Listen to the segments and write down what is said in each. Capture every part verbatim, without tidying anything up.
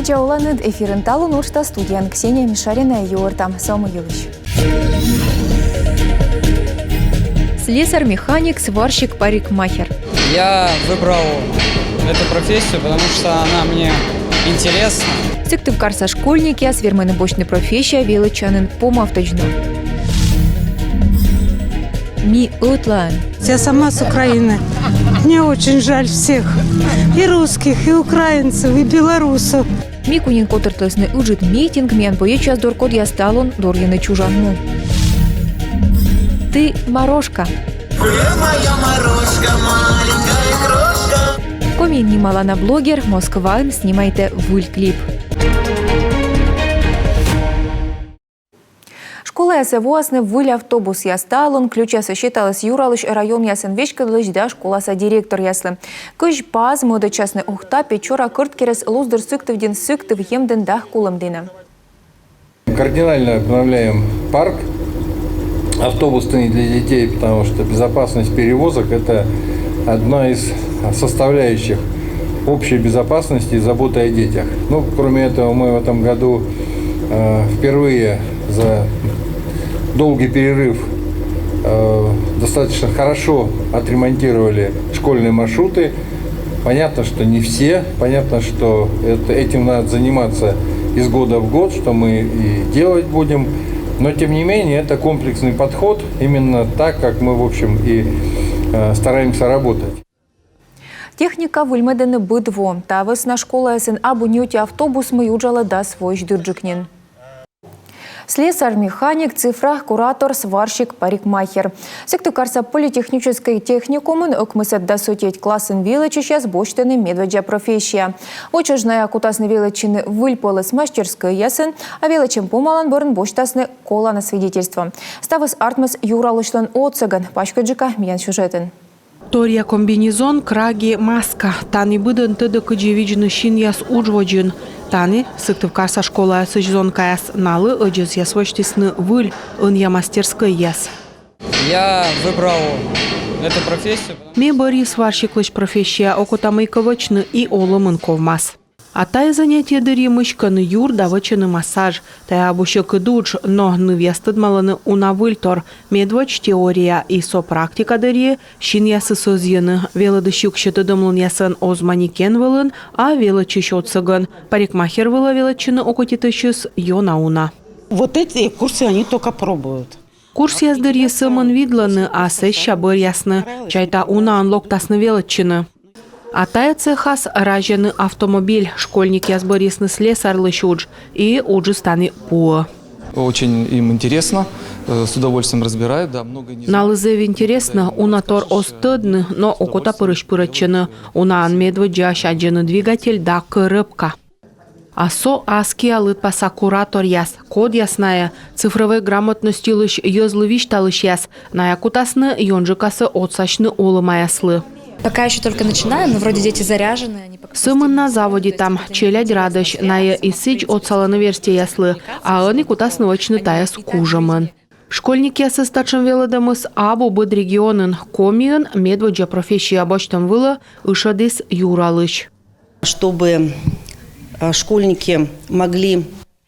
Чолӧмӧн! Эфирын «Талун» уджтас, студияын Ксения Мишарина. Юӧртам со мый йылысь. Слесарь-механик, сварщик, парикмахер. Я выбрал эту профессию, потому что она мне интересна. Сыктывкарса школьникъяс вермӧны босьтны профессия велӧдчанін помавтӧдз нӧ. Ми ӧтлаын. Я сама с Украины. Мне очень жаль всех. И русских, и украинцев, и белорусов. Микуньын котыртлісны ыджыд митинг, миян боецъяс дор, кодъяс талун дорйӧны чужан му. Ты морошка. Комиын нималана блогер Москваын снимайтӧ выль клип. Школаясӧ воасны выль автобусъяс. Талун ключьяссӧ сеталіс Юралысь районъясын веськӧдлысь да школаса директоръяслы. Кызь пас мӧдӧдчасны Ухта, Печора, Кӧрткерӧс, Луздор, Сыктывдін, Сыктыв, Емдін да Кулӧмдінӧ. Кардинально обновляем парк автобусный для детей, потому что безопасность перевозок — это одна из составляющих общей безопасности и заботы о детях. Ну, кроме этого, мы в этом году э, впервые за долгий перерыв э, достаточно хорошо отремонтировали школьные маршруты. Понятно, что не все. Понятно, что это, этим надо заниматься из года в год, что мы и делать будем. Но, тем не менее, это комплексный подход, именно так, как мы, в общем, и э, стараемся работать. Техника выльмӧдӧны быд во. Та вӧсна школаясын абу ни ӧти автобус, мый уджалӧ дас воысь дырджык нин. Слесарь-механик, цифра куратор, сварщик, парикмахер. Сыктывкарса политехническӧй техникумын ӧкмысӧд — дас ӧтиӧд классын велӧдчысьяс босьтӧны медводдза профессия. Воча найӧ кутасны велӧдчыны выльпӧлӧс мастерскӧйясын, а велӧдчӧм помалан бӧрын босьтасны колана свидетельство. Ставыс артмис Юралысьлӧн отсӧгӧн. Паськыдджыка миян сюжетын. Торъя комбинезон, краги, маска. Тані быдӧн тӧдӧ, кыдзи видзны синъяс удж водзын. Тані Сыктывкарса школаясысь зонкаяс. Налы ӧдзӧсъяс восьтісны выль, ӧнія мастерскӧйяс. Я выбрал эту профессию, потому Ме бӧрйи сварщиклысь профессия, окота мыйкӧ вӧчны, и олӧмын ковмас. А тайӧ занятие дырйи мыськӧны юр да вӧчӧны массаж. Тайӧ абу сьӧкыд удж, но нывъяс тӧдмалӧны уна выльтор. Медводз теория, и со практика дырйи синъясыс ӧзйӧны. Велӧдысь юксьӧ тӧдӧмлунъясӧн оз манекен вылын, а велӧдчысь отсӧгӧн. Парикмахер вылӧ велӧдчыны окотитысьыс ёна уна. Вот эти курсы они только пробуют. Курсъяс дырйи сӧмын видлӧны, а сэсся бӧръясны. Чайта, унаӧн локтасны велӧдчыны. А тайӧ цехас разьӧны автомобиль. Школьникъяс бӧрйисны слесарьлысь удж, и уджыс тані пуӧ. Очень им интересно, э, с удовольствием разбирают, да, много не знают. Налы зэв интереснӧ, уна тор оз тӧдны, но окота пырысь пырӧдчӧны. Унаӧн медводдзаысь аддзӧны двигатель да коробка. А со аскиа лыдпаса кураторъяс, кодъяс найӧ, цифрӧвӧй грамотность йылысь йӧзлы висьталысьяс, найӧ кутасны ёнджыкасӧ отсасьны олӧмаяслы. Пока ещё только начинаем, но вроде дети заряжены, они пока... Сӧмын на заводитам, челядь радӧсь, найӧ и сідз отсалӧны верстьӧяслы, а ӧні кутасны вӧчны тайӧс кужӧмӧн. Школьникъясӧс татшӧм велӧдӧмыс абу быд регионын. Комиын медводдза профессия босьтӧм вылӧ ышӧдіс Юралысь. Чтобы э, школьники могли...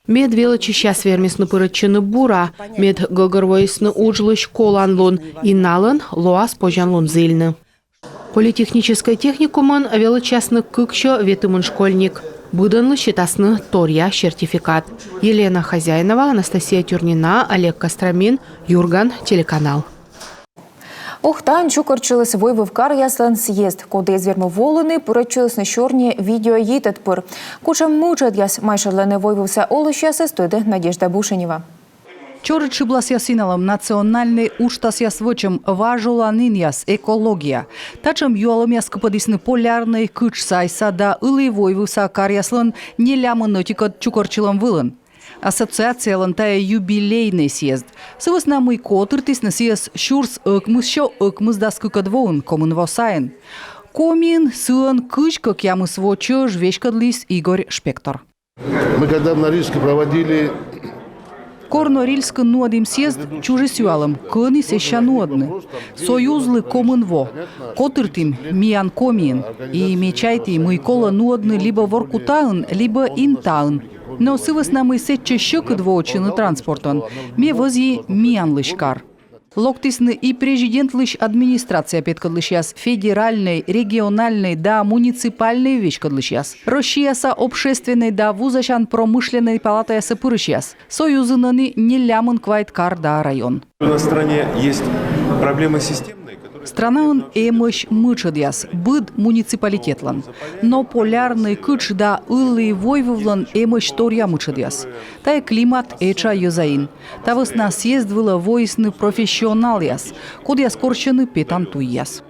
Мед велӧдчысьяс вермисны пырӧдчыны бура, мед гӧгӧрвоисны уджлысь коланлун, и налӧн лоас позянлун зільны. Политехническӧй техникумын велӧдчасны кыксё ветымын школьник. Быдӧнлы сетасны торъя сертификат. Елена Хозяинова, Анастасия Тюрнина, Олег Костромин, «Юрган» телеканал. Ухтаын чукӧртчыліс войвыв каръяслӧн съезд. Коді эз вермы волыны, пырӧдчылісны сёрниӧ видеойитӧд пыр. Кутшӧм мытшӧдъяс майшӧдлӧны войвывса олысьясӧс, тӧдӧ Надежда Бушенева. Чорыд шыбласъяс иналӧм, национальнӧй уджтасъяс вӧчӧм, важ оланінъяс, экология. Татшӧм юалӧмъяс кыпӧдісны Полярнӧй кытш сайса да ылі войвывса каръяслӧн нелямын ӧтикӧд чукӧртчылӧм вылын. Ассоциациялӧн тайӧ юбилейнӧй съезд. Сы вӧсна мый котыртісны сійӧс сюрс ӧкмыссё ӧкмысдас кыкӧд воын, комын во сайын. Комиын сыӧн кызь кӧкъямыс во чӧж веськӧдліс Игорь Шпектор. Мы когда в Норильске проводили Кор Норильскын нуӧдім съезд, чужис юалӧм, кӧні сэсся нуӧдны. Союзлы комын во. Котыртім миян Комиын. И ме чайті, мый колӧ нуӧдны либӧ Воркутаын, либӧ Интаын. Но сы вӧсна, мый сэтчӧ сьӧкыд воӧдчыны транспортӧн, ме вӧзйи миянлысь кар. Локтісны и президентлысь администрация петкӧдлысьяс, федеральнӧй, региональнӧй да муниципальнӧй веськӧдлысьяс, Россияса общественнӧй да вузасян-промышленнӧй палатаясӧ пырысьяс. Союзын ӧні нелямын квайт кар да район. У нас в стране есть проблемы системные, которые... Странаын эмӧсь мытшӧдъяс быд муниципалитетлӧн. Но Полярнӧй кытш да Ылі войвывлӧн эмӧсь торъя мытшӧдъяс. Тайӧ климат, этша йӧза ин. Та вӧсна съезд вылӧ воисны профессионалъяс, кодъяс корсьӧны петан туйяс.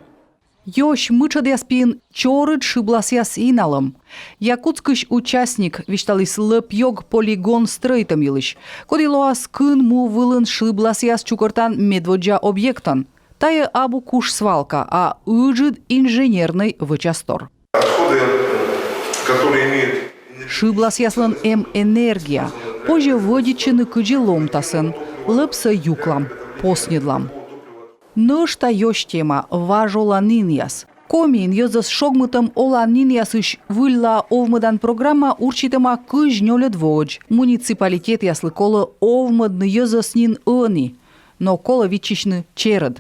Ёсь мытшӧдъяс пиын чорыд шыбласъяс иналӧм. Якутскысь участник висьталіс лӧп-ёг полигон стрӧитӧм йылысь, коді лоас кын му вылын шыбласъяс чукӧртан медводдза объектӧн. Тайӧ абу куш свалка, а ыджыд инженернӧй вӧчастор. Отходы, которые имеют... Шыбласъяслӧн эм энергия, позьӧ вӧдитчыны кыдзи ломтасӧн, лӧпсӧ юклам, посньӧдлам. Нӧшта ёсь тема — важ оланінъяс. Комиын йӧзӧс шогмытӧм оланінъясысь выльлаӧ овмӧдан программа урчитӧма кызь нёльӧд воӧдз. Муниципалитетъяслы колӧ овмӧдны йӧзӧс нин ӧні, но колӧ виччысьны черӧд.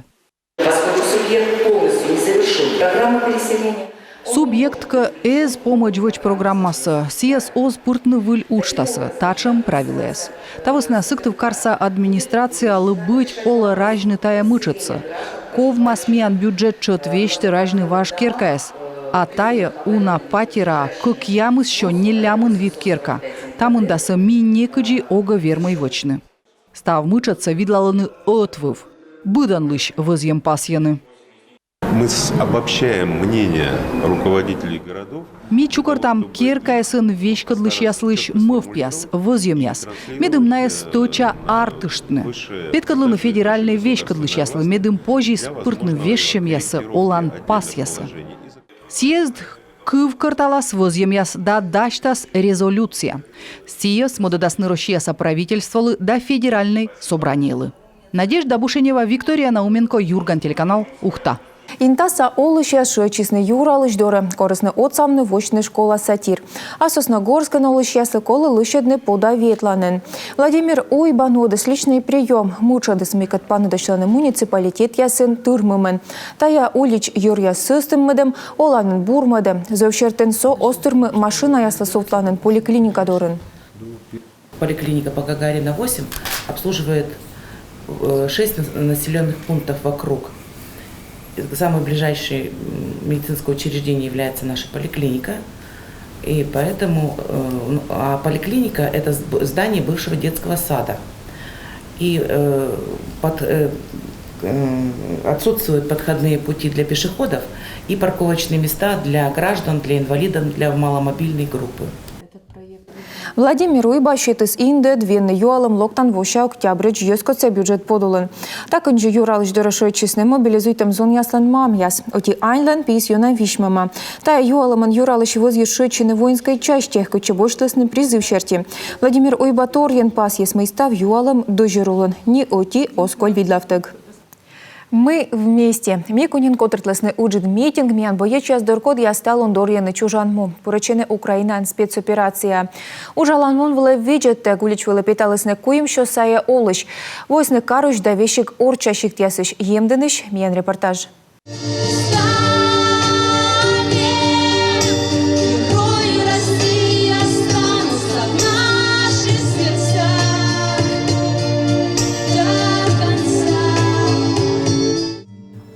Поскольку субъект полностью не завершил программу переселения, субъект кӧ эз помӧдз вӧч программасӧ, сійӧс оз пыртны выль уджтасӧ, татшӧм правилӧяс. Та вӧсна Сыктывкарса администрациялы быть колӧ разьны тайӧ мытшӧдсӧ. Ковмас миян бюджет тшӧт весьтӧ разьны важ керкаяс. А тайӧ уна патераа кӧкъямыс сё нелямын вит керка. Та мындасӧ ми некыдзи огӧ вермӧй вӧчны. Став мытшӧдсӧ видлалӧны ӧтвыв. Быдӧнлысь вӧзйӧм пасйӧны. Мы с-, обобщаем мнение руководителей городов. Ми чукӧртам керкаясын веськӧдлысьяслысь мӧвпъяс, вӧзйӧмъяс, медым найӧс стӧча артыштны. Петкӧдлыны федеральнӧй веськӧдлысьяслы, медым позис пыртны вежсьӧмъяссӧ олан пасъясӧ. Съезд кывкӧрталас вӧзйӧмъяс да дасьтас резолюция. Сійӧс мӧдӧдасны Россияса правительстволы да федеральнӧй собраниелы. Надежда Бушенева, Виктория Науменко, «Юрган» телеканал, Ухта. Интаса олысьяс шыӧдчисны юралысь дорӧ, корисны отсавны восьтыны школаса тир. А Сосногорскын олысьяслы колӧ лӧсьӧдны пода ветланін. Владимир Уйба нуӧдіс личнӧй приём. Мытшӧдыс, мыйкӧд паныдасьлӧны муниципалитетъясын тырмымӧн. Тайӧ улич йӧръяс сӧстӧммӧдӧм, оланін бурмӧдӧм. Зэв серти, со оз тырмы машинаяслы сувтланін поликлиника дорын. Поликлиника по Гагарина восемь обслуживает, э, шесть нас-, населённых пунктов вокруг. Самое ближайшее, м, медицинское учреждение является наша поликлиника. И поэтому, э, ну, а поликлиника — это сб-, здание бывшего детского сада. И, э, под-, э, э, отсутствуют подходные пути для пешеходов и парковочные места для граждан, для инвалидов, для маломобильной группы. Владимир Уйба сетіс индӧд венны юалӧм локтан вося октябрьӧдз йӧзкостса бюджет подулын. Та кындзи юралысь дорӧ шыӧдчисны мобилизуйтӧм зонъяслӧн мамъяс. Ӧти аньлӧн пиыс ёна висьмӧма. Тайӧ юалӧмӧн юралысь вӧзйис шыӧдчыны воинскӧй частьӧ, кытчӧ босьтлісны призыв серти. Владимир Уйба торйӧн пасйис, мый став юалӧм дӧзьӧр улын, ни ӧти оз коль видлавтӧг. «Мы вместе». Микуньын котыртлісны ыджыд митинг миян боецъяс дор, кодъяс талун дорйӧны чужан му. Пырӧдчӧны Украинаын спецоперацияӧ. Уджалан вон вылӧ видзӧдтӧг улич вылӧ петалісны куимсё сайӧ олысь. Воисны карысь да весиг орчча сиктъясысь. Емдінысь миян репортаж.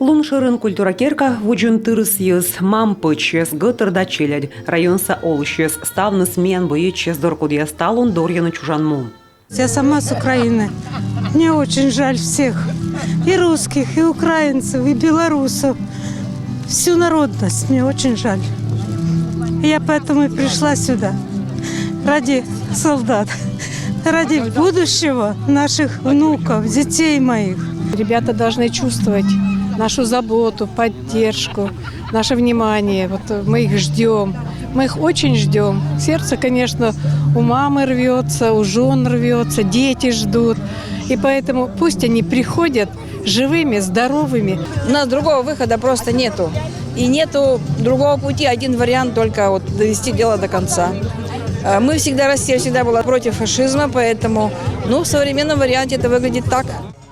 Лун шӧрын культура керка водзын тырыс йӧз: мам-пӧчьяс, гӧтыр да челядь, районса олысьяс, ставныс миян боецъяс дор, кодъяс талун дорйӧны чужан му. Я сама с Украины. Мне очень жаль всех. И русских, и украинцев, и белорусов. Всю народность мне очень жаль. Я поэтому и пришла сюда. Ради солдат. Ради будущего наших внуков, детей моих. Ребята должны чувствовать нашу заботу, поддержку, наше внимание. Вот, э, мы их ждём. Мы их очень ждем. Сердце, конечно, у мамы рвется, у жен рвется, дети ждут. И поэтому пусть они приходят живыми, здоровыми. У нас другого выхода просто нету. И нету другого пути, один вариант только вот довести дело до конца. Э, Мы всегда, Россия всегда была против фашизма, поэтому, ну, в современном варианте это выглядит так.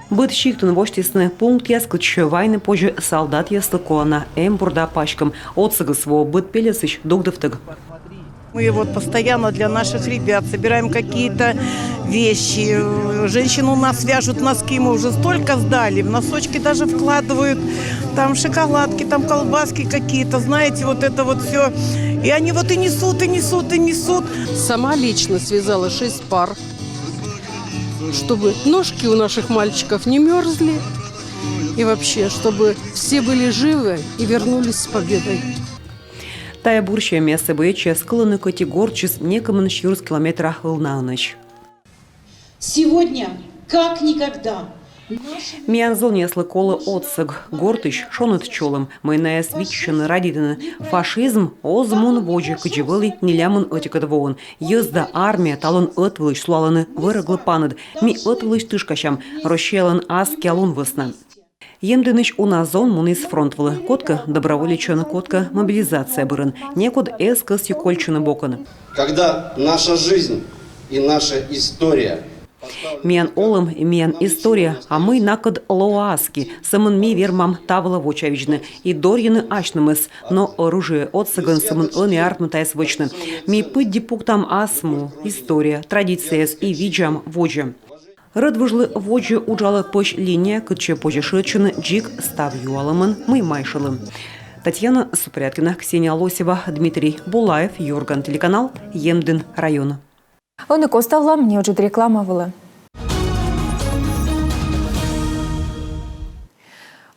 Быд сиктын восьтісны пунктъяс, кытчӧ вайны позьӧ салдатъяслы колана эмбур да паськӧм. Отсӧгыс воӧ быд пельӧсысь дугдывтӧг. Мы вот постоянно для наших ребят собираем какие-то вещи. Женщины у нас вяжут носки, мы уже столько сдали. В носочки даже вкладывают. Там шоколадки, там колбаски какие-то, знаете, вот это вот все. И они вот и несут, и несут, и несут. Сама лично связала шесть пар, чтобы ножки у наших мальчиков не мерзли. И вообще, чтобы все были живы и вернулись с победой. Тайӧ бурсиӧмъяссӧ боечьяс кылӧны, кӧть и гортсьыс некымын сюрс километра ылнаӧнӧсь. Сегодня, как никогда, Миян зонъяслы колӧ отсӧг, гортысь шоныд чолӧм, мый найӧс виччысьӧны, радейтӧны. Фашизм оз мун водзӧ, кыдзи вӧлі нелямын ӧтикӧд воын. Йӧз да армия талун ӧтвылысь сулалӧны вӧрӧглы паныд. Ми ӧтвылысь тышкасям Россиялӧн аскиа лун вӧсна. Емдінысь уна зон муніс фронт вылӧ, кодкӧ доброволецӧн, кодкӧ мобилизация бӧрын. Некод эз кӧсйы кольччыны бокын. Когда наша жизнь и наша история Миян олӧм и миян история, а мый накӧд лоӧ аски, сӧмын ми вермам та вылӧ вочавидзны и дорйыны асьнымӧс. Но оружие отсӧгӧн сӧмын ӧні артмӧ тайӧс вӧчны. Ми пыдди пуктам ас му, история, традицияяс и видзам водзӧ. Рӧдвужлы водзӧ уджалӧ пӧсь линия, кытчӧ позьӧ шыӧдчыны дзик став юалӧмӧн, мый майшӧдлӧ. Татьяна Супряткина, Ксения Лосева, Дмитрий Булаев, Юрган телеканал, Емдін район. Ӧні коставлам неыджыд реклама вылӧ.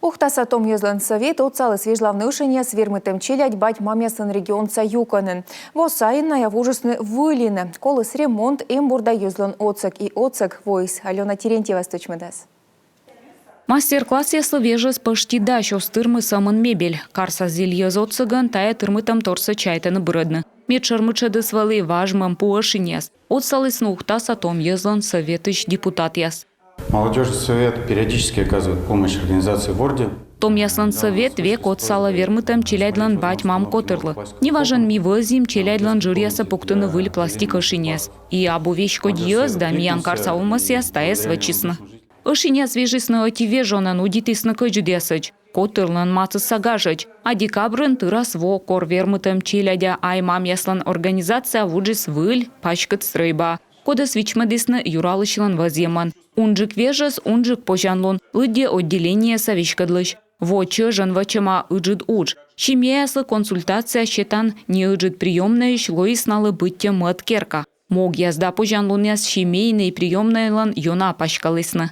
Ухтаса том йӧзлӧн сӧвет отсаліс вежлавны ӧшиньяс вермытӧм челядь бать-мамъяслӧн регионса юкӧнын. Во сайын найӧ вуджисны выль инӧ. Коліс ремонт, эмбур да йӧзлӧн отсӧг, и отсӧг воис. Алёна Терентьева стӧчмӧдас. Мастер-классъяслы вежӧс пӧшти дась, оз тырмы сӧмын мебель. Карса зіль йӧз отсӧгӧн тайӧ тырмытӧмторсӧ чайтӧны бырӧдны. Медшӧр мытшӧдыс вӧлі важмӧм пу ӧшиньяс. Отсалісны Ухтаса том йӧзлӧн сӧветысь депутатъяс. Молодежный совет периодически оказывает помощь организации в городе. Томъяслӧн сӧвет век отсалӧ вермытӧм челядьлӧн бать-мам котырлы. Неважӧн ми вӧзйим челядьлӧн жыръясӧ пуктыны выль пластик ӧшиньяс. И абу веськодь йӧз да миян карса овмӧсъяс тайӧс вӧчисны. Ӧшиньяс вежисны ӧти вежонӧн, удитісны кӧдзыдъясӧдз, котырлӧн матысса гажӧдз. А декабрын тырас во, кор вермытӧм челядя ай-мамъяслӧн организация вуджис выль паськыд стрӧйбаӧ, кодӧс вичмӧдісны юралысьлӧн вӧзйӧмӧн. Унджык вежӧс — унджык позянлун, лыддьӧ отделениеса веськӧдлысь. Во чӧжӧн вӧчӧма ыджыд удж. Семьяяслы консультация сетан неыджыд приёмнӧйысь лоис налы быттьӧ мӧд керка. Могъяс да позянлунъяс семейнӧй приёмнӧйлӧн ёна паськалісны.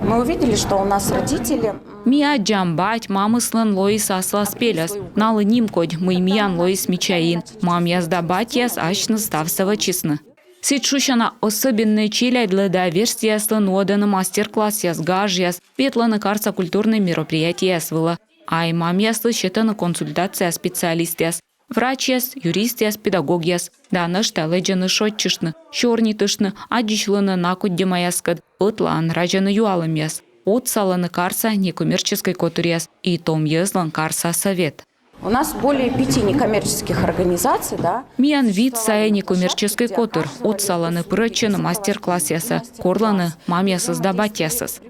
Мы увидели, что у нас родители... Ми аддзам, бать-мамыслӧн лоис аслас пельӧс. Налы нимкодь, мый миян лоис мича ин. Мамъяс да батьяс асьныс ставсӧ вӧчисны. Сідз шусяна особеннӧй челядьлы да верстьӧяслы нуӧдӧны мастер-классъяс, гажъяс, ветлӧны карса культурнӧй мероприятиеяс вылӧ. Ай-мамъяслы сетӧны консультация специалистъяс. Врачьяс, юристъяс, педагогъяс. Да нӧшта лэдзӧны шойччыштны, сёрнитыштны, аддзысьлыны на кодь темаяскӧд, ӧтлаын разьӧны юалӧмъяс. Отсалӧны карса некоммерческӧй котыръяс и том йӧзлӧн карса сӧвет. У нас более пяти некоммерческих организаций, да. Миян вит сайӧ некоммерческӧй котыр. Отсалӧны, пырӧдчӧны мастер-классъясӧ, корлӧны мамъясӧс да батьясӧс.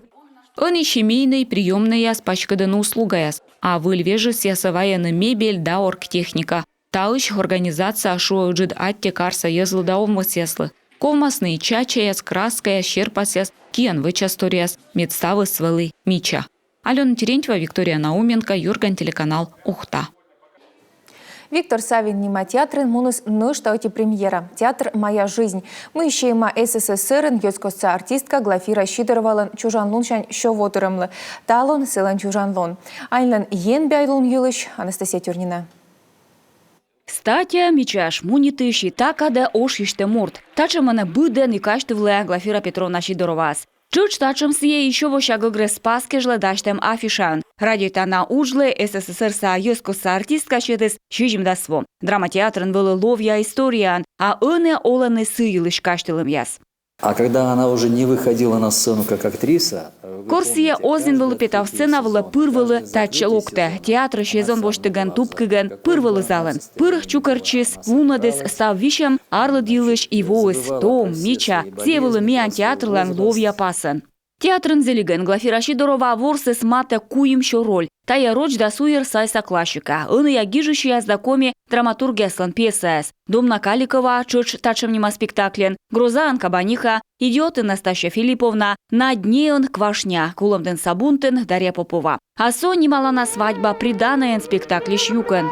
Ӧні семейнӧй приёмнӧйяс паськӧдӧны услугаяс, а выль вежӧсъясӧ вайӧны мебель да оргтехника. Таысь организация шуӧ ыджыд аттьӧ карса йӧзлы да овмӧсъяслы. Ковмасны и чачаяс, краскаяс, серпасъяс, киӧн вӧчасторъяс, мед ставыс вӧлі мича. Алёна Терентьева, Виктория Науменко, Юрган телеканал, Ухта. Виктор Савин нима театрын муніс нӧшта ӧти премьера. Театр «Моя жизнь». Мый сиӧма СССР-ын йӧзкостса артистка Глафира Сидоровалӧн чужан лунсянь сё во тырӧмлы. Талун сылӧн чужан лун. Аньлӧн енбиалун йылысь Анастасия Тюрнина. Статя, мича шмонитысь и та кадӧ ошйысьтӧм морт. Татшӧмӧн быдӧн и казьтывлӧ Глафира Петровна Сидороваӧс. Тшӧтш татшӧм сійӧ и сё вося гӧгрӧс пас кежлӧ дасьтӧм афишаын. Радейтана уджлы СССР-са йӧзкостса артистка сетіс сизимдас во. Драматеатрын вӧлі ловъя историяӧн, а ӧні олӧны сы йылысь казьтылӧмъяс. А когда она уже не выходила на сцену как актриса, э, вы... Кор сійӧ оз нин вӧлі петав сцена вылӧ, пыр вӧлі татчӧ локтӧ. Театр сезон восьтігӧн, тупкигӧн пыр вӧлі залын. Пыр чукӧртчис, вунӧдіс став висьӧм, арлыд йылысь и воис том, мича. Сійӧ вӧлі миян театрлӧн ловъя пасӧн. Театрын зілигӧн Глафира Сидорова ворсіс матӧ куимсё роль. Тайӧ роч да суйӧр сайса классика, ӧнія гижысьяс да коми драматургъяслӧн пьесаяс. «Домна Каликова» тшӧтш татшӧм нима спектакльын, «Грозаын» Кабаниха, «Идиотын» Настасья Филипповна, «На днеын» Квашня, «Кулӧмдінса бунтын» Дарья Попова. А со «Нималана свадьба приданӧйӧн» спектакльысь юкӧн.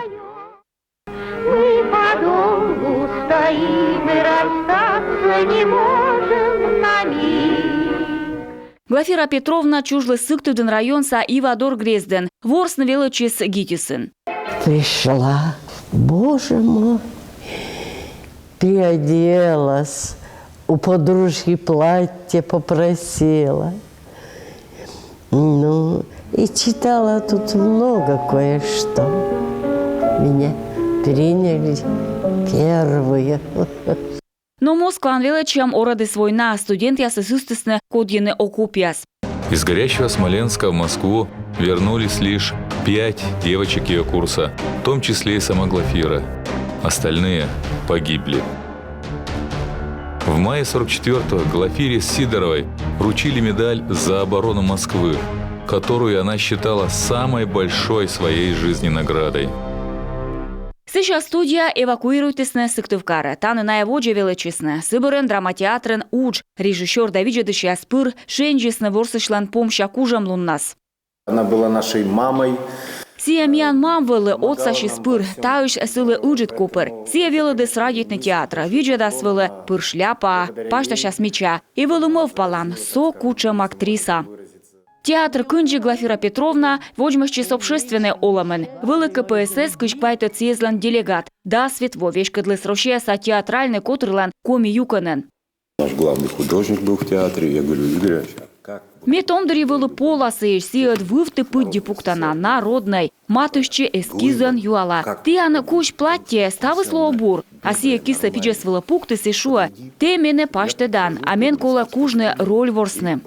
Мы подолгу стоим и расстаться не можем на миг. Глафира Петровна чужліс Сыктывдін районса Ивадор грездын, ворсны велӧдчис ГИТИС-ын. Пришла, боже мой, приоделась, у подружки платье попросила. Ну, и читала тут много кое-что. Меня приняли первые. Но Москваын велӧдчӧм орӧдіс война, студентъясӧс ыстісны кодйыны окопъяс. Из горящего Смоленска в Москву вернулись лишь пять девочек ее курса, в том числе и сама Глафира. Остальные погибли. В мае сорок четвёртого Глафире Сидоровой вручили медаль «За оборону Москвы», которую она считала самой большой в своей жизни наградой. Сэсся студия эвакуируйтісны Сыктывкарӧ. Тані найӧ водзӧ велӧдчисны. Сы бӧрын драматеатрын удж, режиссёр да видзӧдысьяс пыр шензисны ворсысьлӧн помся кужӧмлуннас. Она была нашей мамой. Сійӧ миян мам вӧлі, отсасис пыр, таысь сылы ыджыд копыр. Сійӧ велӧдіс радейтны театрӧ, видзӧдас вӧлі, пыр шляпа, пасьтасяс мича. И вӧлі мӧвпалан, со кутшӧм актриса. Театр кындзи Глафира Петровна водзмӧстчис общественнӧй олӧмын. Вӧлі КПСС кызь квайтӧд съездлӧн делегат, дас вит во веськӧдліс Россияса театральнӧй котырлӧн коми юкӧнӧн. Наш главный художник был в театре, я говорю: «Игорь Ильич, а как?» Ме том дырйи вӧлі пола сыысь, сійӧ ӧд вывті пыдди пуктана, народнӧй. Матыстчи эскизӧн, юала: «Тіян кузь платтьӧ, ставыс лоӧ бур?» А сійӧ кисӧ пидзӧс вылӧ пуктіс и шуӧ: «Тэ менӧ пасьтӧдан, а мен колӧ кужны роль ворсны».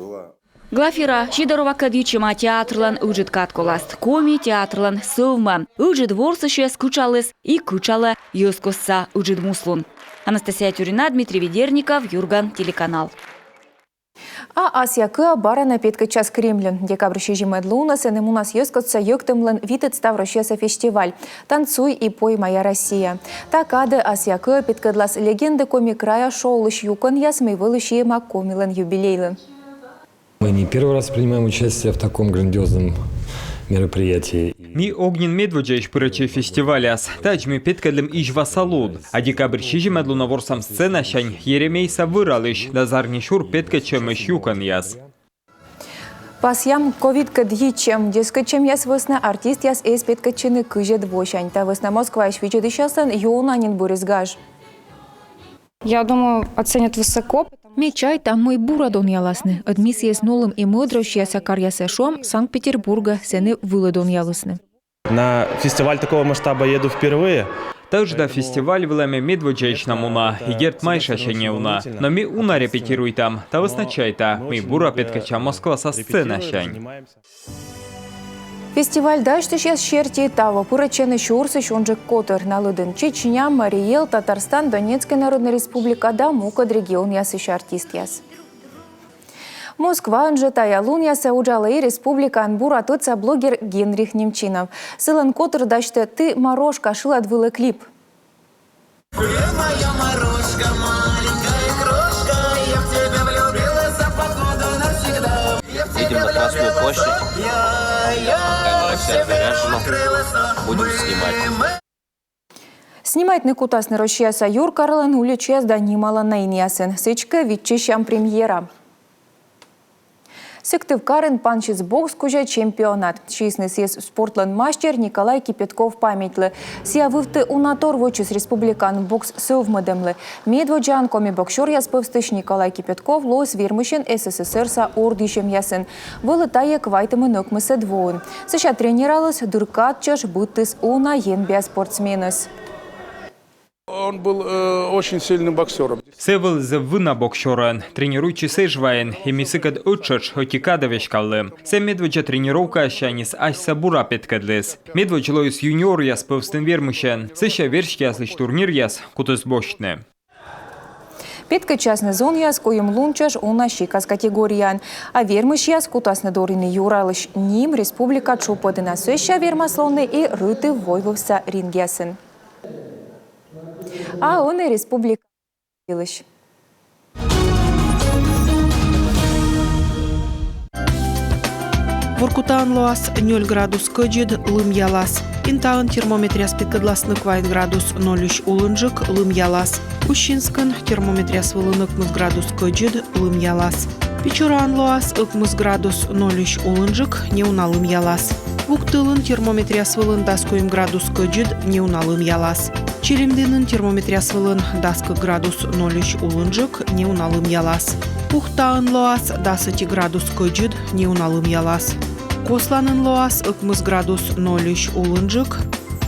Глафира Сидоровакӧд йитчӧма театрлӧн ыджыд кадколаст, коми театрлӧн сӧвмӧм. Ыджыд ворсысьӧс кытшаліс и кытшалӧ йӧзкостса ыджыд муслун. Анастасия Тюрина, Дмитрий Ведерников, «Юрган» телеканал. А асъя кыа бара на петкӧдчас Кремльын. Декабрь сизимӧд лунӧ сэні мунас йӧзкостса йӧктӧмлӧн витӧд ставроссияса фестиваль «Танцуй и пой, моя Россия». Та кадӧ асъя кыа петкӧдлас «Легенды Коми края» шоулысь юкӧнъяс, мый вӧлі сиӧма Комилӧн юбилейлы. Мы не первый раз принимаем участие в таком грандиозном мероприятии. Ми ог нин медводдзаысь пырӧдчӧй фестивальас. Тадз ми петкӧдлім Изьваса луд. А декабрь сизимӧд лунӧ ворсам сценасянь Еремейса вӧралысь да «Зарни сюр» петкӧдчӧмысь юкӧнъяс. Пасъям, ковидкӧд йитчӧм дзескӧдчӧмъяс вӧсна артистъяс эз петкӧдчыны кызьӧд восянь. Та вӧсна Москваысь видзӧдысьяслӧн ёна нин бырис гаж. Я думаю, оценят высоко, потому... Ме чайта, мый бура донъяласны, ӧд ми сійӧс нулім и мӧд Россияса каръясӧ, шуам, Санкт-Петербургӧ, сэні вылӧ донъялісны. На фестиваль такого масштаба еду впервые. Та ыджда фестиваль вылӧ ме медводдзаысь на муна, и дерт, майшася неуна. Но ми уна репетируйтам, та вӧсна чайта, мый бура петкӧдчам Москваса сценасянь. Фестиваль дасьтысьяс серти, таво пырӧдчӧны сюрсысь унджык котыр. На лыдын Чечня, Марий Эл, Татарстан, Донецкӧй Народнӧй Республика да мукӧд регионъясысь артистъяс. Москваын жӧ тайӧ лунъясӧ уджалӧ и республикаын бура тӧдса блогер Генрих Немчинов. Сылӧн котыр дасьтӧ «Ты морошка» шылад вылӧ клип. Едем на Красную площадь. Камера вся заряжена. Будем снимать. Снимайтны кутасны Россияса юркарлӧн уличаяс да нималана инъясын. Сідзкӧ, виччысям премьера. Сыктывкарын пансис бокс кузя чемпионат. Сиисны сійӧс спортлӧн мастер Николай Кипятков паметьлы. Сійӧ вывті уна тор вӧчис республикаын бокс сӧвмӧдӧмлы. Медводдзаӧн коми боксёръяс пӧвстысь Николай Кипятков лоис вермысьӧн С С С Р-са ордйысьӧмъясын. Вӧлі тайӧ квайтымын ӧкмысӧд воын. Сэсся тренераліс дыр кад чӧж быдтіс уна енбиа спортсменӧс. Он был э, очень сильным боксером. Сійӧ вӧлі зэв вына боксёрӧн, тренируйтчис Эжваын, и ми сыкӧд ӧттшӧтш ӧти кадӧ веськалім. Сійӧ медводдза тренировкаыссяньыс асьсӧ бура петкӧдліс. Медводз лоис юниоръяс пӧвстын вермысьӧн, сэсся верстьӧяслысь турниръяс кутіс босьтны. Петкӧдчасны зонъяс куим лун чӧж уна сикас категорияын. А вермысьяс кутасны дорйыны юралысь ним республика тшупӧдын, а сэсся вермас лоны и Рытыв-Войвывса рингъясын. А ӧні республика йылысь. Воркутаын лоас нёль градус кӧдзыд, лымъялас. Интаын термометръяс петкӧдласны квайт градус нольысь улынджык, лымъялас. Усинскын термометръяс вылын ӧкмыс градус кӧдзыд, лымъялас. Печораын лоас ӧкмыс градус нольысь улынджык, неуна лымъялас. Вуктылын термометръяс вылын дас куим градус кӧдзыд, неуна лымъялас. Чилимдінын термометръяс вылын дас кык градус нольысь улынджык, неуна лымъялас. Ухтаын лоас дас ӧти градус кӧдзыд, неуна лымъялас. Косланын лоас ӧкмыс градус нольысь улынджык.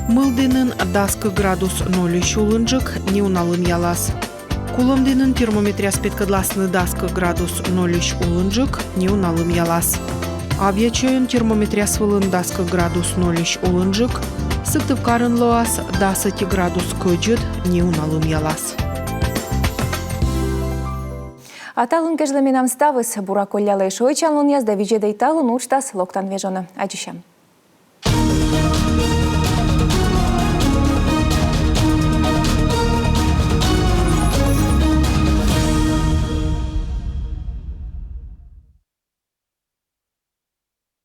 Мылдінын дас кык градус нольысь улынджык, неуна лымъялас. Кулӧмдінын термометръяс петкӧдласны дас кык градус нольысь улынджык, неуна лымъялас. Абъячойын термометръяс вылын дас кык градус нольысь улынджык. Сыктывкарын лоас дас ӧти градус кӧдзыд, неуна лымъялас. А талун кежлӧ менам ставыс. Бура коллялӧй шойччан лунъяс да видзӧдӧй «Талун» уджтас локтан вежонӧ. Аддзысям.